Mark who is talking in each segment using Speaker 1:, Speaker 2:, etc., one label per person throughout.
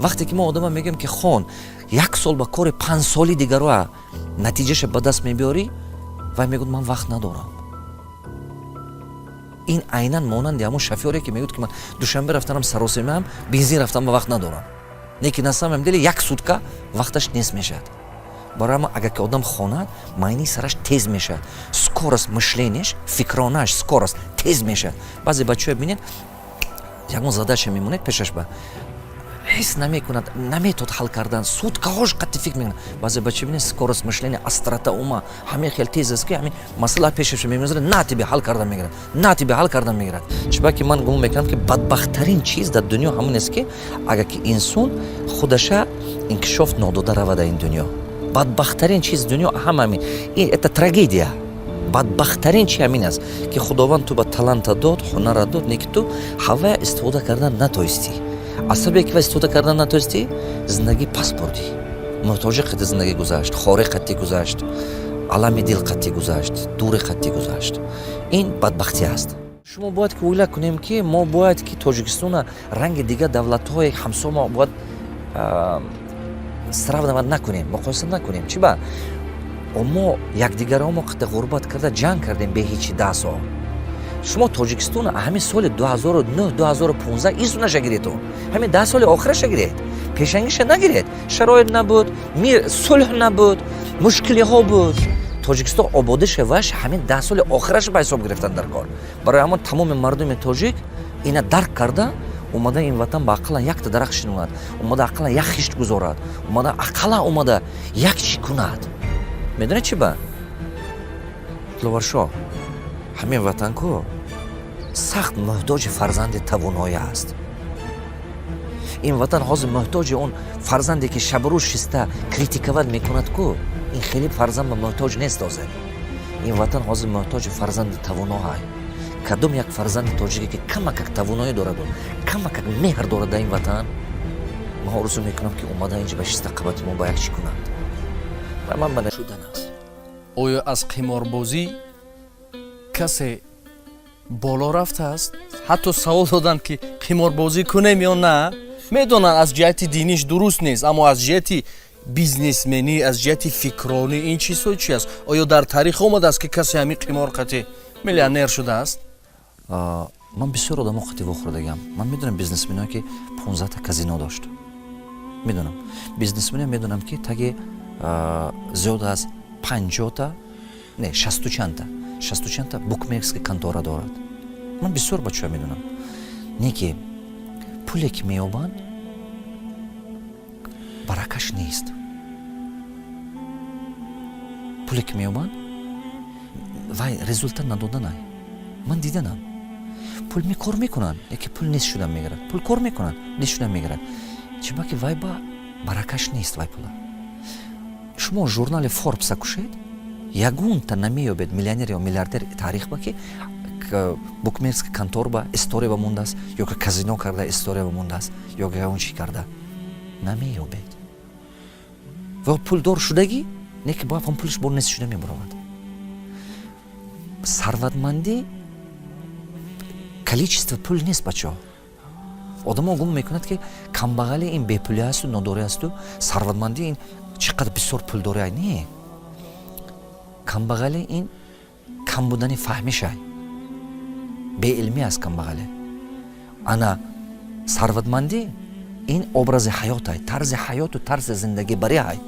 Speaker 1: Вақте ки мо одама мегӯем, ки хон, як сол ба кори 5 соли дигароа натиҷаша ба даст мебиёрӣ, вай мегӯяд: «Ман вақт надорам». Ин айнан монанди ҳамон шофёре, ки мегӯяд, ки ман Душанбе рафтанам саросемаам, бензин рафтам ба вақт надорам. Не ки на самом деле як сутка вақташ нест мешавад. Барои ҳама, агар ки одам хонад, майни сараш тез мешавад, скорость мышления ш, фикронаш скорость тез мешавад. Баъзе бачаҳо бинед, ягон задача мемонед пешаш, ба ҳис намекунад, наметод ҳал кардан, суткаҳош қатъи фикр мекунад. Баъзе бача бинед, скорость мышления, острота ума ҳамин хел тез аст, ки ҳамин масъала пешаш мемезарад, на тебе ҳал кардан мегирад, на тебе ҳал кардан мегирад. Чунки ман гумон мекунам, ки бадбахттарин чиз дар дунё ҳамон аст, ки агар ки инсон худаша инкишоф нодода равад дар ин дунё. Бадбахттарин чиз дунё ҳама ҳамин, это трагедия. Бадбахттарин чи ҳамин аст, ки Худованд ту ба таланта дод, ҳунара дод, не ки ту ҳавая истифода кардан натоистӣ. Аз сабабе ки ва истифода кардан натоистӣ, зиндагӣ пас бурдӣ, муҳтоҷи қатъи зиндагӣ гузашт, хори қатъӣ гузашт, алами дил қатъӣ гузашт, дури қатъӣ гузашт. Ин бадбахтӣ аст. Шумо бояд ки оила кунем, ки мо бояд ки Тоҷикистона ранги дигар давлатҳои ҳамсома бояд сравнивать накунем, муқоиса накунем. Чӣ ба мо якдигаро мо қати ғурбат карда, ҷанг кардем бе ҳечи 10 сол. Шумо Тоҷикистон ҳамин соли 2009, 2015 исунаша гиретон, ҳамин 10 соли охираша гиред, пешангиша нагиред. Шароит набуд, мир, сулҳ набуд, мушкилиҳо буд. Тоҷикистон ободӣ шаваш ҳамин 10 соли охираша ба ҳисоб гирифтан дар кор. Барои ҳамон тамоми мардуми тоҷик ина дарк карда омада, ин ватан ба ақаллан якта дарахт шинонад, омада ақаллан як хишт гузорад, омада ақаллан омада як чӣ кунад. Медонед, чӣ ба, Диловаршоҳ, ҳамин ватан ку сахт муҳтоҷи фарзанди тавоноӣ аст. Ин ватан ҳозир муҳтоҷи он фарзанде, ки шабрӯз шиста критиковать мекунад ку, ин хеле фарзанд ба муҳтоҷ нест. Ҳозир ин ватан ҳозир муҳтоҷи фарзанди тавоноҳай. Кадом як фарзанди тоҷике, ки камакак тавоноӣ дораду камакак меҳр дорад дар ин ватан, ман орзу мекунам, ки омада инҷа ба шиста қабати мо ба як чӣ кунанд. Ман ба шудан аст.
Speaker 2: Оё аз қиморбозӣ касе боло рафтааст? Ҳатто савол доданд, ки қиморбозӣ кунем ё на. Медонанд, аз ҷиҳати диниш дуруст нест, аммо аз ҷиҳати бизнесменӣ, аз ҷиҳати фикронӣ ин чизҳо чи аст? Оё дар таърих омадааст, ки касе ҳамин қимор қатӣ миллионер шудааст?
Speaker 1: Ман бисёр одамо қатӣ вохӯрдагиам. Ман медонам бизнесменое, ки 15та казино дошт. Медонам бизнесменое, медонам, ки таги зиёда аз 50-та, не, шасту чандта букмекерский контора дорад. Ман бисёр бачаҳо медонам, не ки пуле, ки меёбанд, баракаш нест. Пуле, ки меёбанд, вай результат надоданай. Ман диданам, пул кор мекунанд, яке пул нест шуда мегирад, пул кор мекунанд, нест шуда мегирад. Чиба ки вай ба баракаш нест вай пула. Шумо журнали Форбса кушед, ягонта намеёбед миллионер ё миллиардер таърих ба, ки букмекерский контор ба история ба мондааст ё ки казино карда история ба мондааст, ё ки ягон чӣ карда намеёбед. Ва пулдор шудагӣ не, ки бояд пулаш бо нест шуда мебаровад. Сарватмандӣ количество пул нест, бачаҳо. Одамо гумон мекунад, ки камбағалӣ ин бепулӣ асту нодорӣ асту сарватмандӣ ин чӣ қадар бисёр пулдорӣ. Ай не, камбағалӣ ин кам будани фаҳмишай, беилмӣ аст камбағалӣ. Ана сарватмандӣ ин образи ҳаётай, тарзи ҳаёту тарзи зиндагибарӣ ай.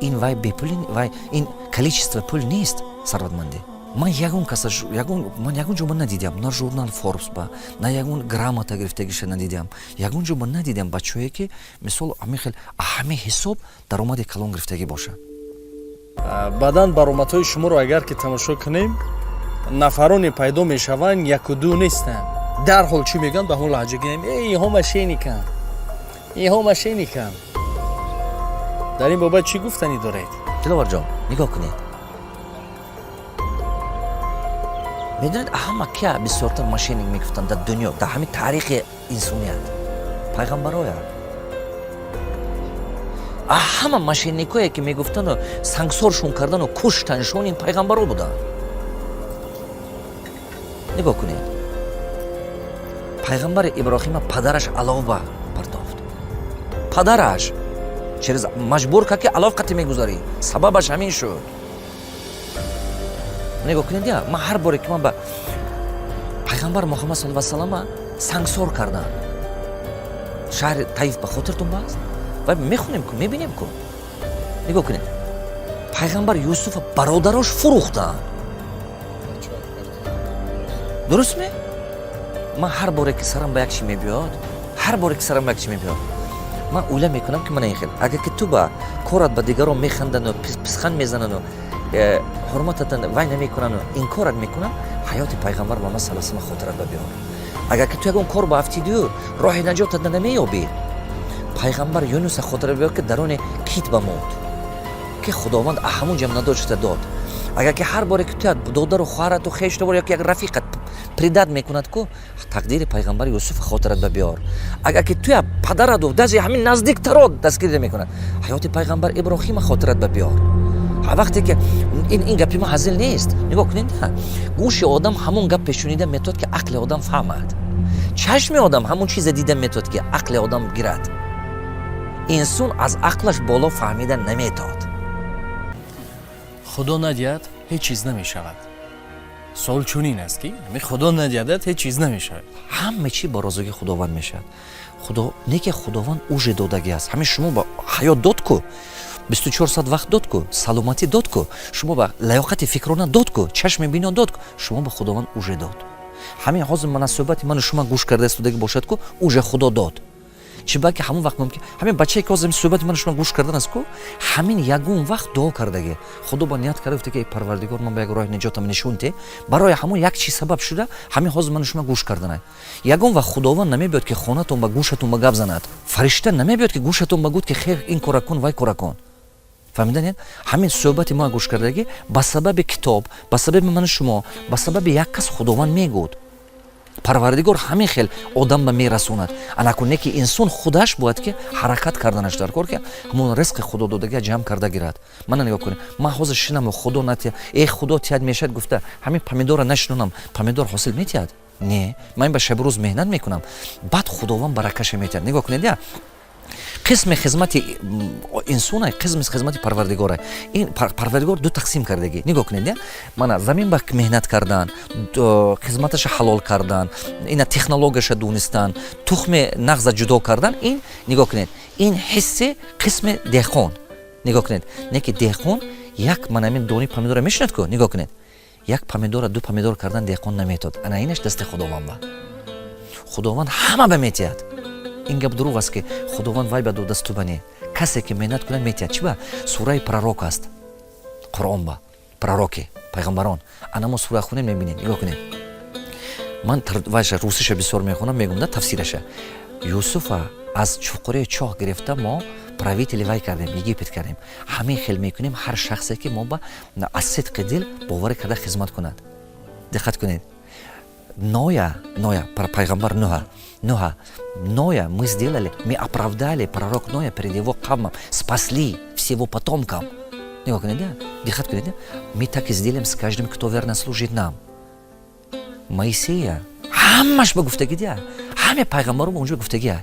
Speaker 1: Ин вай бепули, вай ин количество пул нест сарватмандӣ. Ман ягон каса, ягон, ман ягон ҷо ба надидам, на журнал Форбс ба, на ягон грамота гирифтагиша надидам, ягон ҷо ба надидам бачаҳое, ки мисол ҳамин хел ҳамин ҳисоб даромади калон гирифтагӣ бошад.
Speaker 2: Баъдан баромадҳои шуморо агар ки тамошо кунем, нафароне пайдо мешаванд, яку ду нестанд, дарҳол чӣ мегӯянд? Ба ҳамон лаҳҷа гӯям: «Э, инҳо мошенник анд, инҳо мошенник анд». Дар ин бобат чӣ гуфтанӣ доред?
Speaker 1: Диловарҷон, нигоҳ кунед. Медонед, ҳама кия бисёртар мошенник мегуфтанд дар дунё, дар ҳамин таърихи инсоният? Пайғамбароя. Ҳама мошенник ое, ки мегуфтану сангсоршон кардану куштаншон, ин пайғамбаро буданд. Нигоҳ кунед, пайғамбари Иброҳима падараш алова партофт. Падараш через маҷбур кард, ки алов қати мегузарӣ. Сабабаш ҳамин шуд. Нигоҳ кунед, я ман ҳар боре ки ман ба пайғамбар Муҳаммад саллаллоҳу алайҳи васаллама сангсор кардам, шаҳри Таиф, ба хотиртон бааст ва мехонем ку, мебинем ку. Нигоҳ кунед, пайғамбар Юсуфа бародарош фурӯхтанд, дуруст ме? Ман ҳар боре ки сарам ба як чи мебиёд, ҳар боре ки сарам ба як чи мебиёд, ман ойла мекунам, ки мана ин хел, агар ки ту ба корат ба дигарон механдану писхан мезанану ҳурмататан вай намекунану инкорат мекунанд, ҳаёти пайғамбар Муҳаммад салла салам хотират ба биёр. Агар ки ту ягон кор ба афтидию роҳи наҷотат намеёбӣ, пайғамбар Юнуса хотира биёр, ки дарони кит ба мурд, ки Худованд ҳамун ҷам надошта дод. Агар ки ҳар боре ки ту додару хоҳарату хештовор ёки як рафиқат предать мекунад ку, тақдири пайғамбари Юсуф хотират ба биёр. Агар ки туя падараду даже ҳамин наздиктаро дастгирӣ мекунад, ҳаёти пайғамбар Иброҳима хотират ба биёр. Вақте ки ин гапи ма ҳазил нест, нигоҳ кунед, гӯши одам ҳамон гап пешунида метавад, ки ақли одам фаҳмад, чашми одам ҳамон чизе дида метавад, ки ақли одам гирад. Инсон аз ақлаш боло фаҳмида наметавад.
Speaker 2: Худо надиҳад, ҳеҷ чиз намешавад. Суол чунин аст, ки худо надиҳадад, ҳеҷ чиз намешавад.
Speaker 1: Ҳама чи бо розигии Худованд мешавад. Худо не ки Худованд уже додагӣ аст. Ҳамин шумо ба ҳаёт дод ку, 24 соат вақт дод ку, саломатӣ дод ку, шумо ба лаёқати фикрона дод ку, чашми бино дод ку, шумо ба Худованд уже дод. Ҳамин ҳозир мана суҳбати ману шумо гӯш карда истодагӣ бошад ку, уже Худо дод. Чӣ ба ки ҳамон вақт мумкин ҳамин бачае ки ҳозир суҳбати ману шумо гӯш кардан аст ку, ҳамин ягон вақт дуо кардагӣ, Худо ба ният карда гуфта, ки: «Парвардигор, ман ба як роҳи наҷотам нишон те». Барои ҳамон як чиз сабаб шуда, ҳамин ҳозир ману шумо гӯш карданай. Ягон вақт Худованд намебиёд, ки хонатон ба гӯшатон ба гап занад. Фаришта намебиёд, ки гӯшатон ба гӯд, ки хер, ин кора кун, вай кора кун. Фаҳмиданед? Ҳамин суҳбати мо гӯш кардагӣ, ба сабаби китоб, ба сабаби ману шумо, ба сабаби як кас Худованд мегӯд. Парвардигор ҳамин хел одам ба мерасонад. Анакун не ки инсон худаш бояд ки ҳаракат карданаш дар кор, ки ҳамон ризқи Худо додагия ҷамъ карда гирад. Мана нигоҳ кунед, ман ҳозир шинаму «Худо натия, э Худо тиҳад, мешавад» гуфта, ҳамин помидора нашинонам, помидор ҳосил метиҳад? Не. Ман ба шабу рӯз меҳнат мекунам, баъд Худованд баракаша метиҳад. Нигоҳ кунед, я қисми хизмати инсона, қисми хизмати Парвардигора. Ин Парвардигор ду тақсим кардагӣ. Нигоҳ кунед, мана замин ба меҳнат кардан, хизматаша ҳалол кардан, ина технологияша донистан, тухми нағза ҷудо кардан. Ин, нигоҳ кунед, ин ҳисси қисми деҳқон. Нигоҳ кунед, не ки деҳқон як мана ҳамин дони помидора мешинад ку. Нигоҳ кунед, як помидора, ду помидор кардан деҳқон наметод. Ана инаш дасти Худованд ба. Худованд ҳама ба метиҳад. Ин гап дурӯғ аст, ки Худованд вай ба додасту ба не. Касе ки меҳнат кунад, метиҳад. Чӣ ба сураи Пророк аст Қуръон, ба пророки, пайғамбарон, ана мо сура хонем, мебинем. Нигоҳ кунед, ман вайша русиша бисёр мехонам, мегум да тафсираша. Юсуфа аз чуқури чоҳ гирифта, мо правители вай кардем, Египет кардем. Ҳамин хел мекунем ҳар шахсе, ки мо ба аз сидқи дил боварӣ карда хизмат кунад. Диққат кунед, Ноя, Ноя, пайғамбар Нуҳа, Нуҳа, Ноя мы сделали, мы оправдали пророк Ноя перед его қавмом, спасли всего потомкам. Нигоҳ кунед, диққат кунед, мы так и сделаем с каждым, кто верно служит нам. Моисея, ҳамаш ба гуфтагӣ дия, ҳаме пайғамбаро ба унҷо гуфтагӣ,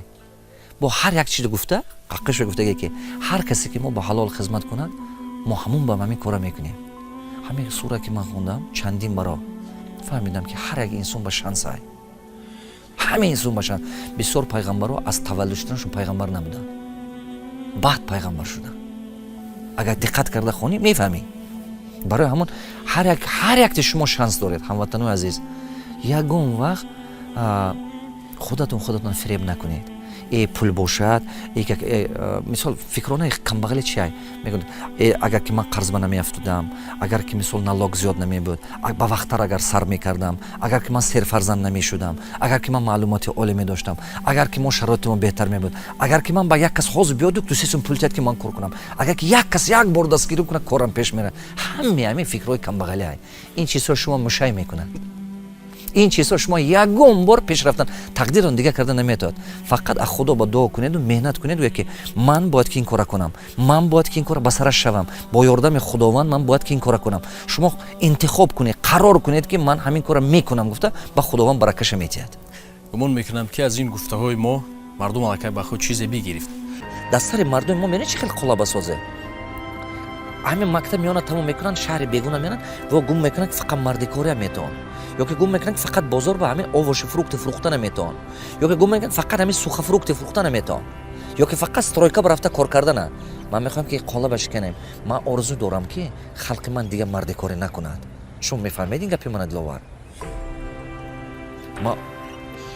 Speaker 1: бо ҳар як чиз гуфта, ҳаққашро гуфтагӣ, ки ҳар касе ки мо ба ҳалол хизмат кунад, мо ҳамун ба ҳамин кора мекунем. Ҳамин сура ки ман хондам чандин баро, фаҳмидам, ки ҳар як инсон ба шанс ай, ҳама инсон ба шанс. Бисёр пайғамбаро аз таваллуд шуданашон пайғамбар набуданд, баъд пайғамбар шуданд. Агар диққат карда хонӣ, мефаҳмӣ. Барои ҳамон ҳар якти шумо шанс доред. Ҳамватанои азиз, ягон вақт худатон фиреб накунед. Э, пул бошад, мисол, фикронаи камбағале чи мегӯяд? Э, агар ки ман қарзба намеафтудам, агар ки, мисол, налог зиёд намебуд, ба вақттар агар сар мекардам, агар ки ман серфарзанд намешудам, агар ки ман маълумоти олӣ медоштам, агар ки мо шароити мо беҳтар мебуд, агар ки ман ба як кас ҳозир биёду 2-3 сум пул тиҳад, ки ман кор кунам, агар ки як кас як бор дастгирӣ кунад, корам пеш мерад. Ҳаме ҳамин фикрҳои камбағалӣ. Ин чизҳо шумо мушай мекунад. Ин чизҳо шумо ягон бор пеш рафтан, тақдирон дигар карда наметавад. Фақат аз Худо ба дуо кунеду меҳнат кунеду, ки ман бояд ки ин кора кунам, ман бояд ки ин кора ба сараш шавам, бо ёрдами Худованд ман бояд ки ин кора кунам. Шумо интихоб кунед, қарор кунед, ки ман ҳамин кора мекунам гуфта, ба Худованд баракаша метиҳад.
Speaker 2: Гумон мекунам, ки аз ин гуфтаҳои мо мардум аллакай ба худ чизе бигирифт.
Speaker 1: Дар сари мардуми мо мебинед, чӣ хел қолаба созе. Ҳамин мактаб миёна тамом мекунанд, шаҳри бегуна меранд ва гум мекунанд, ки фақат мардикория метавон, ё ки гум мекунанд, ки фақат бозор ба ҳамин овощи, фрукты фурӯхта наметавон, ё ки гум мекунанд, фақат ҳамин сухофрукты фурӯхта наметавон, ё ки фақат стройка ба рафта кор кардана. Ман мехоҳам, ки қолаба шиканем. Ман орзу дорам, ки халқи ман дигар мардикорӣ накунад. Шумо мефаҳмед ин гапи мана, Диловар?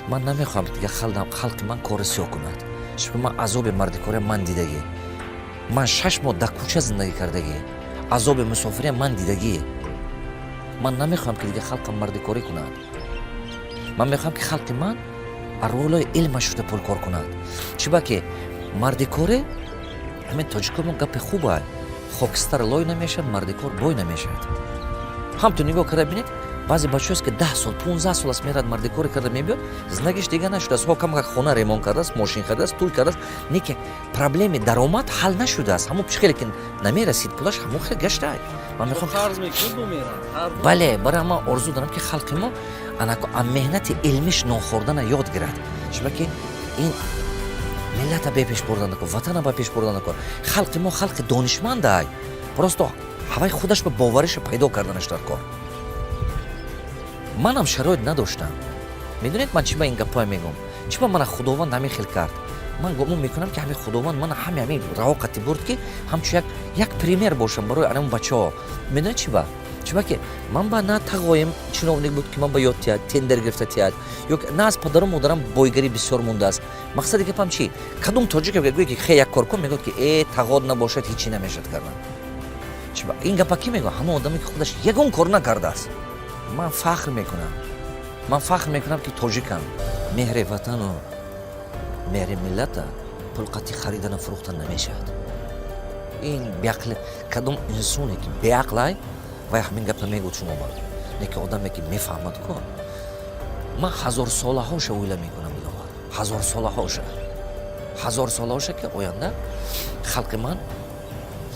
Speaker 1: Ман намехоҳам дигар халқи ман кори сиёҳ кунад, чунки ман азоби мардикория ман дидагӣ. Ман 6 моҳ дар кӯча зиндагӣ кардагӣ, азоби мусофирия ман дидагӣ. Ман намехоҳам, ки дигар халқам мардикорӣ кунад. Ман мехоҳам, ки халқи ман арволои илма шуда пул кор кунад. Чӣ ба ки мардикорӣ, ҳамин тоҷико мо гапи хуба: хокистар лой намешавад, мардикор бой намешавад. Ҳам ту нигоҳ карда бинед, баъзе бачаҳоест, ки 10 сол, 15 сол аст, мерад, мардикорӣ карда мебиёд, зиндагиш дига нашудааст. Ҳо, камак хона ремонт кардааст, мошин харидааст, тӯй кардааст, не ки проблеми даромад ҳал нашудааст. Ҳамон чӣ хеле ки намерасид пулаш, ҳамон хел гаштаа. Ман мехоҳам, бале, барои ман орзу дорам, ки халқи мо анако аз меҳнати илмиш нон хӯрдана ёд гирад. Чунки ин миллата бепеш бурдан накор, ватана ба пеш бурдан накор. Халқи мо халқи донишмандай, просто ҳавай худаш ба бовариша пайдо карданаш дар кор. Манам шароит надоштам. Медонед, ман чӣ ба ин гапҳое мегӯм? Чӣ ба мана Худованд ҳамин хел кард? Ман гумон мекунам, ки ҳамин Худованд мана ҳамин равоқати бурд, ки ҳамчун як пример бошам барои анамон бачаҳо. Медонед, чӣ ба? Чӣ ба ки ман ба на тағоим чиновник буд, ки ман ба ёд тиҳад, тендер гирифта тиҳад, ё на аз падару модарам бойгарӣ бисёр мондааст. Мақсади гапам чӣ? Кадом тоҷике гӯе, ки хе, як кор кун, мегӯяд, ки э, тағод набошад, ҳичӣ намешад кардан. Чӣ ба ин гапа кӣ мегӯяд? Ҳамон одаме, ки худаш ягон кор накардааст. Ман фахр мекунам, ман фахр мекунам, ки тоҷикам. Меҳри ватану меҳри миллата пулқати харидану фурӯхтан намешавад. Ин беақли кадом инсоне, ки беақлай, вай ҳамин гапа мегӯд шумо ба. Не ки одаме, ки мефаҳмад ко. Ман ҳазорсолаҳоша ойла мекунам, Диловар, ҳазорсолаҳоша, ҳазорсолаҳоша, ки оянда халқи ман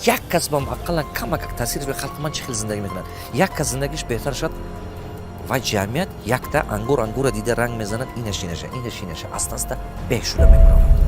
Speaker 1: як кас бам ақаллан камакак таъсир, халқи ман чӣ хел зиндагӣ мекунад, як кас зиндагиш беҳтар шавад ва ҷамъият якта ангур ангура дида ранг мезанад, инаш инаша, инаш инаша, аста аста беҳ шуда мебаравад.